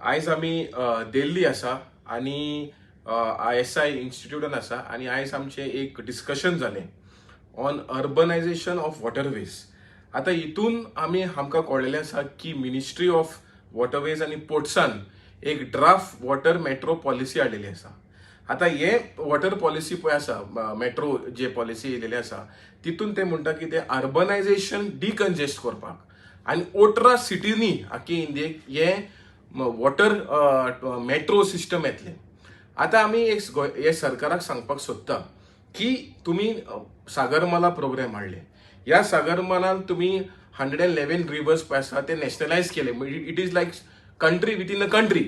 आयज आमी दिल्ली आसा आनी आयएसआय इन्स्टिट्यूटान आसा आनी आयज आमचें एक डिस्कशन जालें ऑन अर्बनायझेशन ऑफ वॉटरवेज. आतां हितून आमी आमकां कळ्ळेलें आसा की मिनिस्ट्री ऑफ वॉटरवेज आनी पोर्ट्सान एक ड्राफ्ट वॉटर मेट्रो पॉलिसी हाडलेली आसा. आतां हे वॉटर पॉलिसी पळय आसा, मेट्रो जे पॉलिसी येयलेली आसा, तितून ते म्हणटा की ते अर्बनायझेशन डिकंजेस्ट करपाक आनी 18 सिटींनी आख्खी इंडियेक हे वॉटर मेट्रो सिस्टम येतलें. आतां आमी एक हे सरकाराक सांगपाक सोदता की तुमी सागरमाला प्रोग्राम हाडले. ह्या सागरमालान तुमी 111 रिवर्स पळय आसा ते नॅशनलायज केले. It is like country within a country.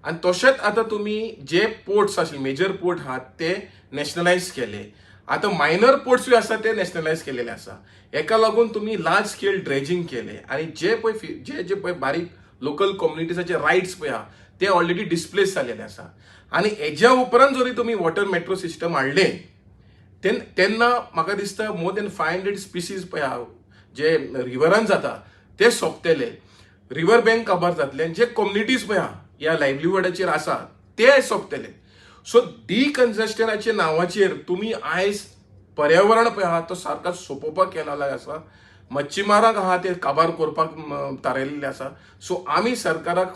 आनी तशेंच आतां तुमी जे पोर्ट्स आशिल्ले, मेजर पोर्ट आहात, ते नॅशनलायज केले. आतां मायनर पोर्ट्सूय आसा, ते नॅशनलायज केलेले आसा. हेका लागून तुमी लार्ज स्केल ड्रेजिंग केले आनी जे पळय जे जे पळय बारीक लोकल कम्युनिटीजाचे रायट्स पळय आहा, ते ऑलरेडी डिस्प्लेस जालेले आसा. आनी हेज्या उपरांत जरी तुमी वॉटर मेट्रो सिस्टम हाडले, तेन्ना म्हाका दिसता मोर दॅन 500 स्पिसीज पळय आहा, जे रिवरान जाता ते सोंपतले, रिवर बँक काबार जातले आनी जे कम्युनिटीज पळय आहा ह्या लायवलीहुडाचेर आसा ते सोंपतले. सो डिकन्जस्टनाच्या नांवाचेर तुमी आयज पर्यावरण पळय आहा तो सारको सोंपोवपाक केलेलो आसा. मच्छीमारांक आहा ते काबार करपाक थारायल्ले आसा. सो आमी सरकाराक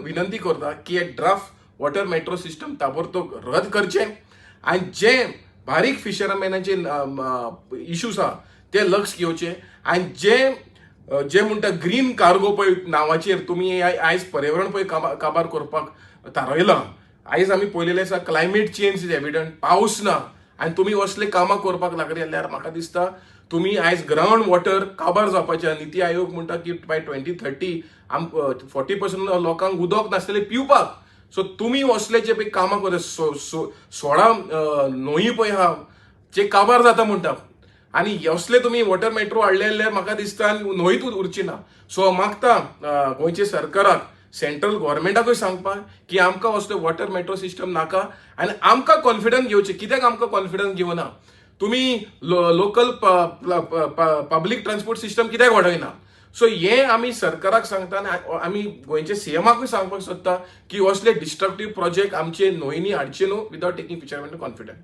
विनंती करता की हे ड्राफ्ट वॉटर मेट्रो सिस्टम ताबडतोब रद्द करचें आनी जे बारीक फिशरमॅनाचे इश्यूज आहा ते लक्ष घेवचे आनी जे जे म्हणटा ग्रीन कार्गो पळय नांवाचेर तुमी आयज पर्यावरण पळय काबार करपाक थारायलां. आयज आमी पळयलेलें आसा, क्लायमेट चेंज is evident, पावस ना आनी तुमी असले कामां करपाक लागले जाल्यार म्हाका दिसता तुमी आयज ग्रावंड वॉटर काबार जावपाचें. निती आयोग म्हणटा की बाय 2030 आम 40% लोकांक उदक नासतलें पिवपाक. सो तुमी असले जे पळय कामां करता, 16 न्हंयी पळय आहा जे काबार जाता म्हणटा आनी असले तुमी वॉटर मेट्रो हाडले जाल्यार म्हाका दिसता आनी न्हंयच उरची ना. सो हांव मागता गोंयच्या सरकाराक, सेंट्रल गव्हर्मेंटाकूय सांगपाक की आमकां असले वॉटर मेट्रो सिस्टम नाका आनी आमकां कॉन्फिडन्स घेवचें. कित्याक आमकां कॉन्फिडन्स घेवना? तुमी लोकल पब्लीक ट्रान्सपोर्ट सिस्टम कित्याक वाडयना? सो हे आमी सरकाराक सांगता आनी आमी गोंयच्या सीएमाकूय सांगपाक सोदता की असले डिस्ट्रक्टीव प्रोजेक्ट आमचे न्हंयनी हाडचे न्हू विदाउट टेकींग फिशरमॅन कॉन्फिडन्स.